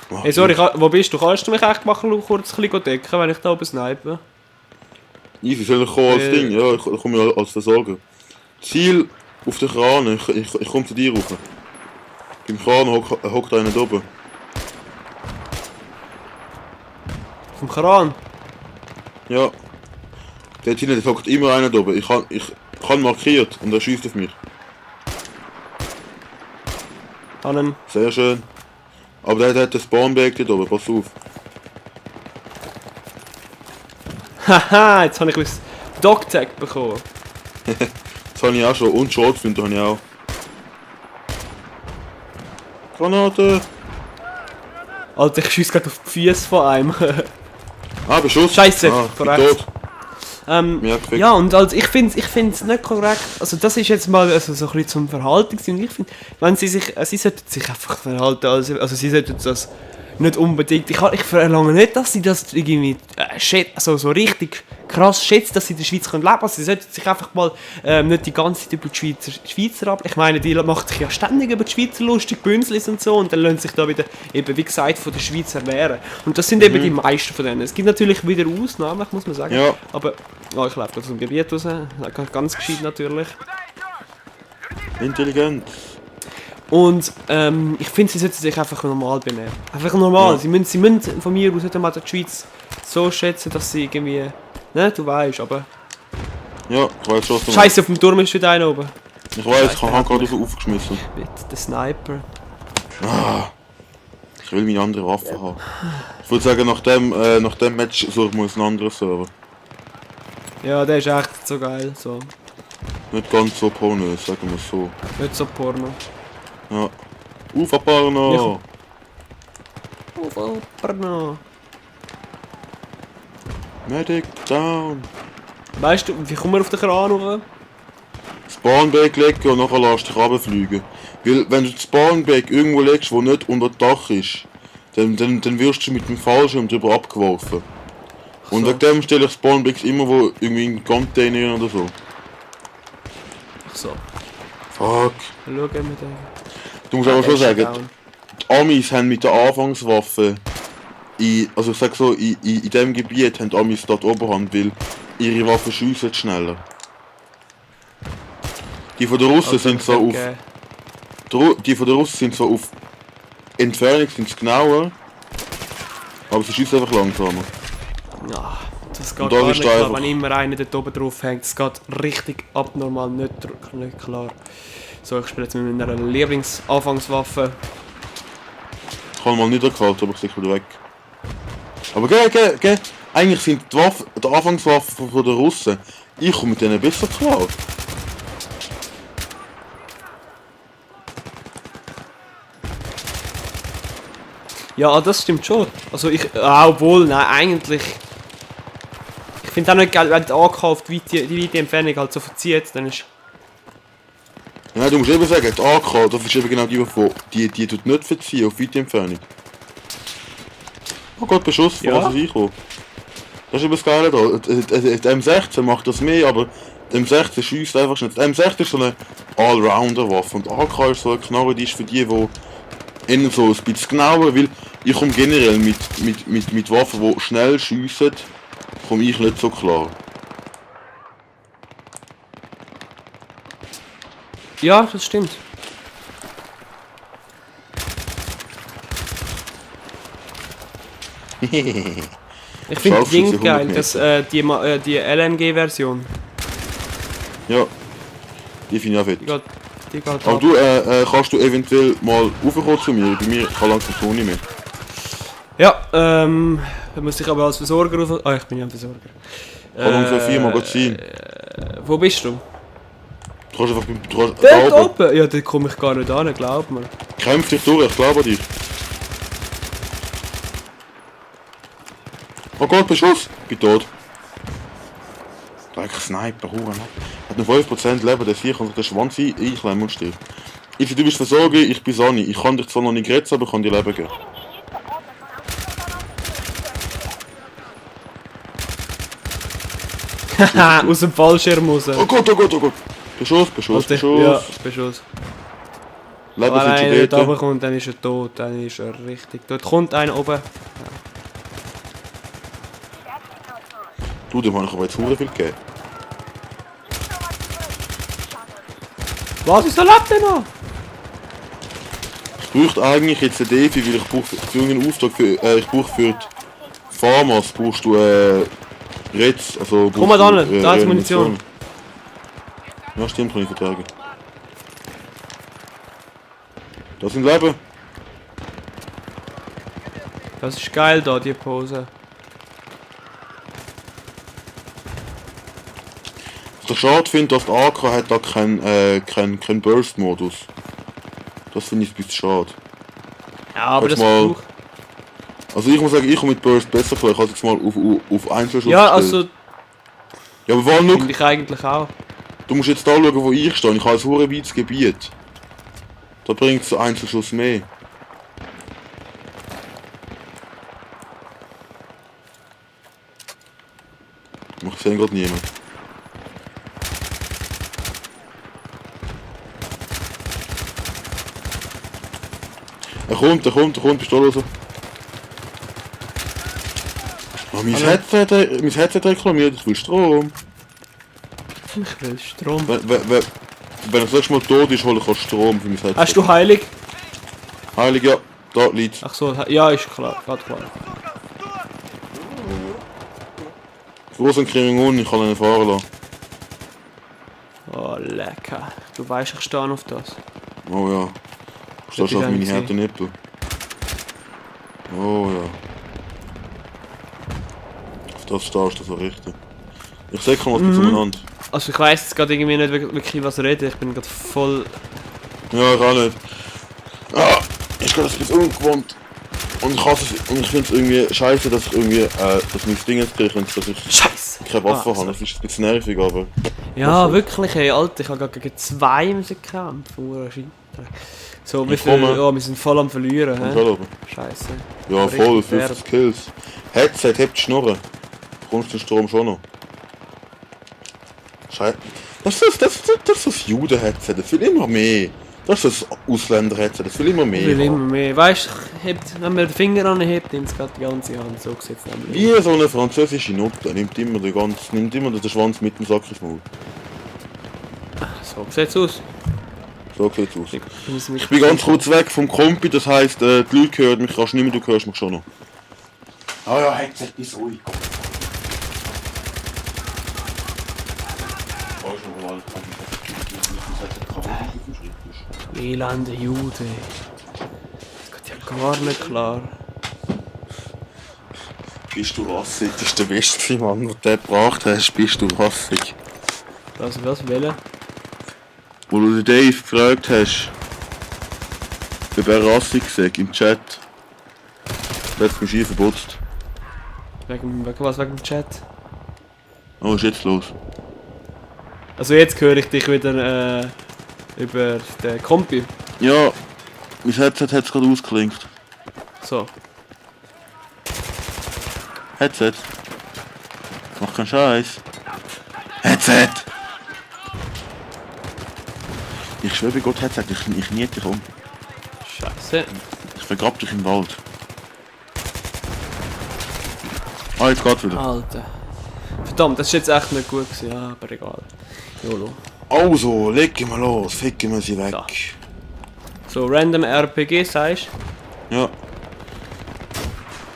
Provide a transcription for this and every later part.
Oh, Hey, sorry, wo bist du? Kannst du mich echt mal kurz ein bisschen decken, wenn ich da oben snipe? easy, soll ich kommen als Ding? Ja, ich komme ja als Versorger. Ziel auf den Kran, ich komme zu dir rauf. Beim Kran hockt einer da oben. Vom Kran? Ja. Dort hinten hockt immer einer da oben. Ich kann markiert und er schießt auf mich. An Sehr schön. Aber der hat den Spawnbag dort oben, pass auf. Haha, jetzt habe ich mein Dogtag bekommen. Das habe ich auch schon. Und Shortflint habe ich auch. Granate! Alter, ich schieße gerade auf die Füße von einem. Beschuss! Scheiße, bin korrekt. tot. Mir gefickt. Ja, und also ich finde es nicht korrekt. Also das ist jetzt mal also so ein bisschen zum Verhalten gewesen. Und ich finde, wenn sie sollten sich einfach verhalten, also sie sollten das nicht unbedingt. Ich verlange nicht, dass sie das irgendwie so richtig krass schätzt, dass sie in der Schweiz leben können. Also sie sollten sich einfach mal nicht die ganze Zeit über die Schweizer ab. Ich meine, die macht sich ja ständig über die Schweizer lustig, Bünzlis und so, und dann lassen sich da wieder eben, wie gesagt, von der Schweiz ernähren. Und das sind eben die meisten von denen. Es gibt natürlich wieder Ausnahmen, muss man sagen. Ja. Aber ich laufe aus dem Gebiet raus. Ganz gescheit natürlich. Intelligent. Und ich finde, sie sollten sich einfach normal benehmen. Einfach normal. Ja. Sie müssen von mir aus nicht einmal die Schweiz so schätzen, dass sie irgendwie... Ne, du weißt, aber... Ja, ich weiß schon. Scheiße, auf dem Turm ist wieder einer oben. Ich weiß, ich habe gerade aufgeschmissen. Mit der Sniper. Ich will meine andere Waffe haben. Ich würde sagen, nach dem Match suchen wir uns einen anderen Server. Ja, der ist echt so geil. So. Nicht ganz so pornös, sagen wir es so. Nicht so Porno. Ja. Porno! Porno. Medic down! Weißt du, wie kommen wir auf den Kran hoch? Spawnbag legen und nachher lässt dich runterfliegen. Weil wenn du das Spawnbag irgendwo legst, wo nicht unter dem Dach ist, dann wirst du mit dem Fallschirm drüber abgeworfen. Und So. wegen dem stelle ich Spawnbags immer wo irgendwie in Container oder so. Ach so. Fuck. Schauen wir den. Du musst aber schon sagen, Down. die Amis haben mit der Anfangswaffe, also ich sag so, in diesem Gebiet haben die Amis dort Oberhand, weil ihre Waffen schiessen schneller. Die von der Russen sind so auf... Die von der Russen sind so auf Entfernung sind genauer, aber sie schießen einfach langsamer. Ja, das geht Und da gar ist nicht da klar, einfach- wenn immer einer dort oben drauf hängt. Das geht richtig abnormal nicht klar. So, ich spiele jetzt mit meiner Lieblingsanfangswaffe. Ich habe mal niedergehalten, aber ich sehe wieder weg. Aber gell, eigentlich sind die Anfangswaffen von der Russen, ich komme mit denen besser klar. Ja, das stimmt schon. Also obwohl, nein, eigentlich... Ich finde auch nicht geil, wenn die AK auf die weite Entfernung halt so verzieht, dann ist... Ja, du musst eben sagen, die AK, das ist eben genau die Waffe, die tut nicht verziehen auf weite Entfernung. Oh Gott, Beschuss, von Ja. was ich komme. Das ist eben das Geile da. Die M16 macht das mehr, aber die M16 schiesst einfach nicht. Die M16 ist so eine Allrounder-Waffe und die AK ist so eine Knarre, die ist für die innen so ein bisschen genauer, weil ich komme generell mit Waffen, die schnell schiessen, komme ich nicht so klar. Ja, das stimmt. Ich finde die Scharfschütze, Ding 100 geil, Meter. die LMG-Version. Ja, die finde ich auch fett. Die geht Aber ab. du, kannst du eventuell mal raufkommen zu mir? Bei mir kann langsam die Sonne mehr. Ja, dann muss ich aber als Versorger rauf... Ah, ich bin ja ein Versorger. Kann ungefähr 4 Magazin. Wo bist du? Du kannst einfach Dort da oben? Ja, da komme ich gar nicht an, glaub mir. Kämpf dich durch, ich glaube an dich. Oh Gott, Beschuss! Bin tot. Gleich Sniper, Huren. Hat noch 5% Leben, der Viech kann sich den Schwanz einklemmen und stirbt. If du bist Versorger, ich bin Sani. Ich kann dich zwar noch nicht retten, aber ich kann dir Leben geben. Haha, aus dem Fallschirm raus. Oh Gott, oh Gott, oh Gott! Beschuss, Beschuss, Alter, Beschuss. ja, Beschuss. Leben Wenn sind einer schon dort dort. runterkommt, dann ist er tot. Dann ist er richtig. Dort kommt einer oben. Du, dem habe ich aber jetzt hure viel gegeben. Was ist der lebt denn noch? Ich bräuchte eigentlich jetzt eine Defi, weil ich brauche für irgendeinen Auftrag, ich brauche für die Farmers, brauchst du Reds, also Komm mal brauchst da du, hin, da ist Munition. Ja stimmt, kann ich vertragen. Das sind Leben. Das ist geil da, die Pose. Was ich schade finde, dass der AK hat da kein Burst-Modus. Das finde ich ein bisschen schade. Ja, aber Jetzt das mal- braucht... Also ich muss sagen, ich komme mit Burst besser klar. Ich habe jetzt mal auf Einzelschuss Ja, gestellt. also Ja, aber vor allem, schau, finde ich eigentlich auch. du musst jetzt da schauen, wo ich stehe. Ich habe ein hure weites Gebiet. Da bringt es Einzelschuss mehr. Ich sehe gerade niemand. Er kommt, Pistole raus. Oh, mein Headset reklamiert, ich will Strom. Ich will Strom. Wenn er das letzte Mal tot ist, hole ich auch Strom für mein Headset. Hast du Heilig? Heilig, ja, da liegt's. Ach so, ja, ist klar, gerade klar. Wo sind Kriminalen? Ich kann ihn fahren lassen. Oh, lecker. Du weißt, ich stehe auf das. Oh ja. Stehst du auf meine harten Nippel? Oh ja. Auf das stehst du so richtig. Ich sag mal was zueinander. Also ich weiss jetzt gerade irgendwie nicht wirklich was reden. Ich bin gerade voll... Ja, ich auch nicht. Ah, ich bin das ein bisschen ungewohnt. Und ich hasse es, und ich finde es irgendwie scheiße, dass ich irgendwie, dass mein Ding jetzt kriege, dass ich Scheiße! keine Waffe habe. so. Das ist ein bisschen nervig, aber... Ja, wirklich, ey, Alter. Ich habe gerade gegen 2 müssen kämpfen. Verdammter Scheiter. So, wie Ich viel... komme. Ja, wir sind voll am Verlieren, Und hä? aber. Scheiße. Ja, Richtig voll, fair. 50 Kills. Headset, hebt die Schnurren. Kommst den Strom schon noch. Scheiße. Das ist das Juden-Headset, das will immer mehr. Das ist das Ausländer-Headset, das will immer Ich will mehr. immer mehr. Weißt du, wenn man den Finger anhebt, nimmt es gerade die ganze Hand. So sieht es nämlich. Wie so eine französische Nutte, nimmt immer den Schwanz mit dem Sack ins Maul. So sieht es aus. So sieht's aus. Ich Ich bin ganz kurz weg vom Kompi, das heisst, die Leute hören mich kannst nicht mehr, du hörst mich schon noch. Ah ja, Headset ist ruhig. Elende Jude. Das geht ja gar nicht klar. Bist du rassig? Das ist der beste Mann, den du gebracht hast. Bist du rassig? Was wählen? Wo du den Dave gefragt hast, ob er rassig sagt im Chat, der hat mich hier verbotzt. Wegen was? Wegen dem Chat? Oh, was ist jetzt los? Also jetzt höre ich dich wieder über den Kompi. Ja, mein Headset hat es gerade ausgeklinkt. So. Headset. Mach keinen Scheiß. Headset! Ich schwöre bei Gott, Headset, ich nie dich um. Scheiße. Ich vergrab dich im Wald. Ah, jetzt geht's wieder. Alter. Verdammt, das ist jetzt echt nicht gut gewesen. Ja, aber egal. YOLO. Also, legen wir los, ficken wir sie weg. So, random RPG, sagst Ja.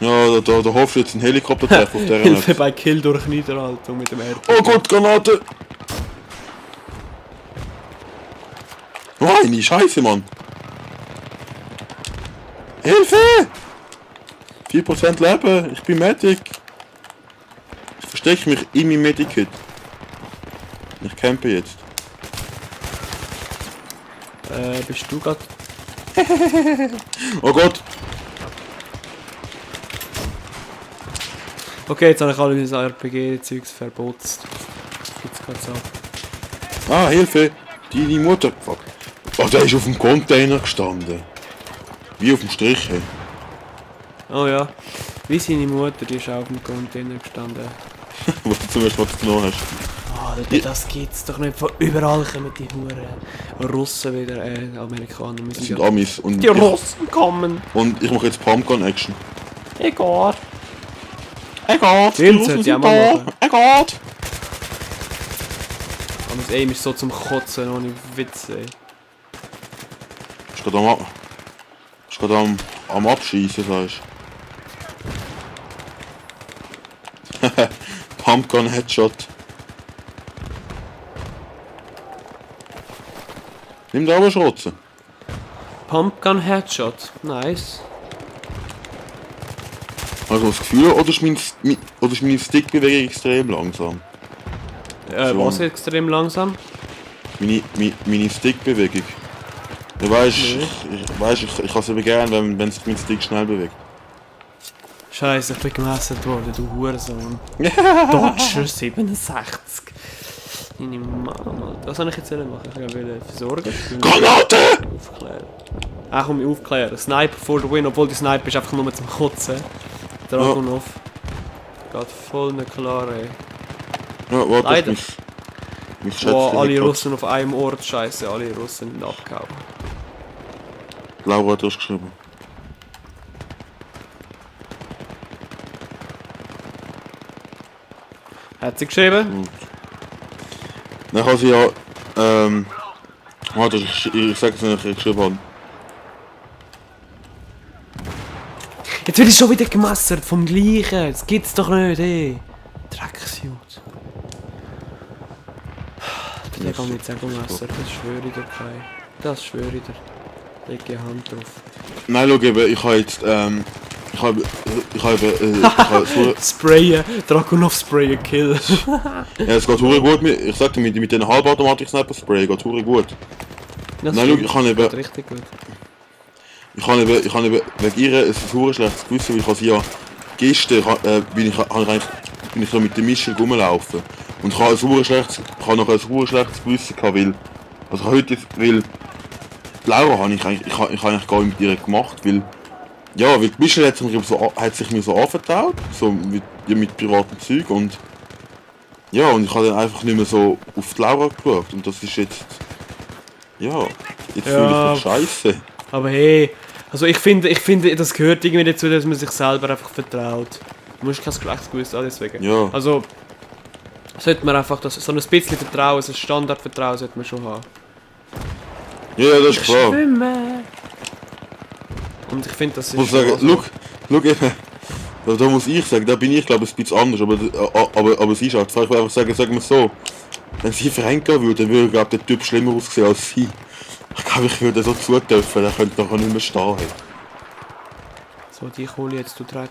Ja, da hoffe ich jetzt einen Helikoptertreff auf der Hilfe Map. bei Kill durch Niederhaltung mit dem RPG. Oh Gott, Granate! Nein, Scheiße, Mann! Hilfe! 4% Leben, ich bin Medic. Ich verstecke mich in meinem Medikit. Ich campe jetzt. Bist du gerade... Oh Gott! Okay, jetzt habe ich alle diese RPG-Zeugs verbotzt. Was gibt's gerade so? Ah, Hilfe! Deine Mutter... Fuck. Oh, der ist auf dem Container gestanden. Wie auf dem Strich, hey. Oh ja. Wie seine Mutter, die ist auch auf dem Container gestanden. Was du zum ersten Mal genommen hast. Ah, Alter, das gibt's doch nicht. Von überall kommen die Huren Russen wieder, Amerikaner. Wir Das sind sind ja... Amis. Und Die Russen kommen! und ich mache jetzt Pumpgun-Action. Egal. Egal, die Den Russen sollte ich auch sind mal da. machen. Egal. Aber das Aim ist so zum Kotzen, ohne Witz, ey. Ist gerade am Abschießen, sagst du. Pumpgun Headshot. Nimm da aber Schrotzen. Pumpgun Headshot. Nice. Also das Gefühl, oder ist meine Stickbewegung extrem langsam? So. Was extrem langsam? Meine Stickbewegung. Du weißt, Nee. ich kann es eben gerne, wenn sich mein Stick schnell bewegt. Scheiße, ich bin gemessert worden, du Hurensohn. Dodger 67. Deine Mama. Was soll ich jetzt machen? Ich will versorgen. Granate! Aufklären. Komm, aufklären. Sniper for the win, obwohl die Sniper ist einfach nur zum Kotzen. Dragunov. Geht voll nicht klar, ey. Ja, warte, Leider. mich schätzt Boah, alle Russen auf einem Ort, scheiße, alle Russen sind abgehauen. Laura hat das geschrieben. Hat sie geschrieben? Dann kann sie ja, warte, ich sag's nicht, ich geschrieben habe. Jetzt werde ich schon wieder gemessert vom Gleichen. Das gibt's doch nicht, ey. Drecksjut. Ich kann nicht sagen, gemessert. Das schwöre ich dir, Kai. Das schwöre ich dir. Leg die Hand drauf. Nein, schau eben, ich habe jetzt, ich habe so, Sprayen. Dragunov Sprayen Kill. ja, es geht hure gut, ich sagte mit den Halbautomatik-Sniper-Spray geht hure gut. Das Nein, schau, ich habe eben, geht richtig gut. ich habe wegen ihr ein hure schlechtes Gewissen, weil ich habe sie ja gestern, bin ich so mit der Mischung rumlaufen. Und ich habe noch ein hure schlechtes Gewissen gehabt, weil, also heute, weil, die Laura habe ich eigentlich gar nicht mit ihr gemacht, weil, ja, weil die Mischung hat sich mir so anvertraut, so mit privaten Zeug und, ja, und ich habe dann einfach nicht mehr so auf die Laura geschaut und das ist jetzt, ja, jetzt fühle ich mich scheiße. Aber hey, also ich finde, das gehört irgendwie dazu, dass man sich selber einfach vertraut. Du musst kein schlechtes Gewissen haben, deswegen. Ja. Also, sollte man einfach, so ein bisschen Vertrauen, so ein Standardvertrauen sollte man schon haben. Ja, das ist klar. Schwimmen! Und ich finde, das ist... Ich muss sagen, schau eben, da muss ich sagen, da bin ich glaube ich ein bisschen anders, aber sie ist halt, ich will einfach sagen wir es so, wenn sie verhängen würde, dann würde glaube der Typ schlimmer aussehen als sie. Ich glaube, ich würde so zutöpfen, der könnte nachher nicht mehr stehen. So, die hole ich jetzt, du Drecksau.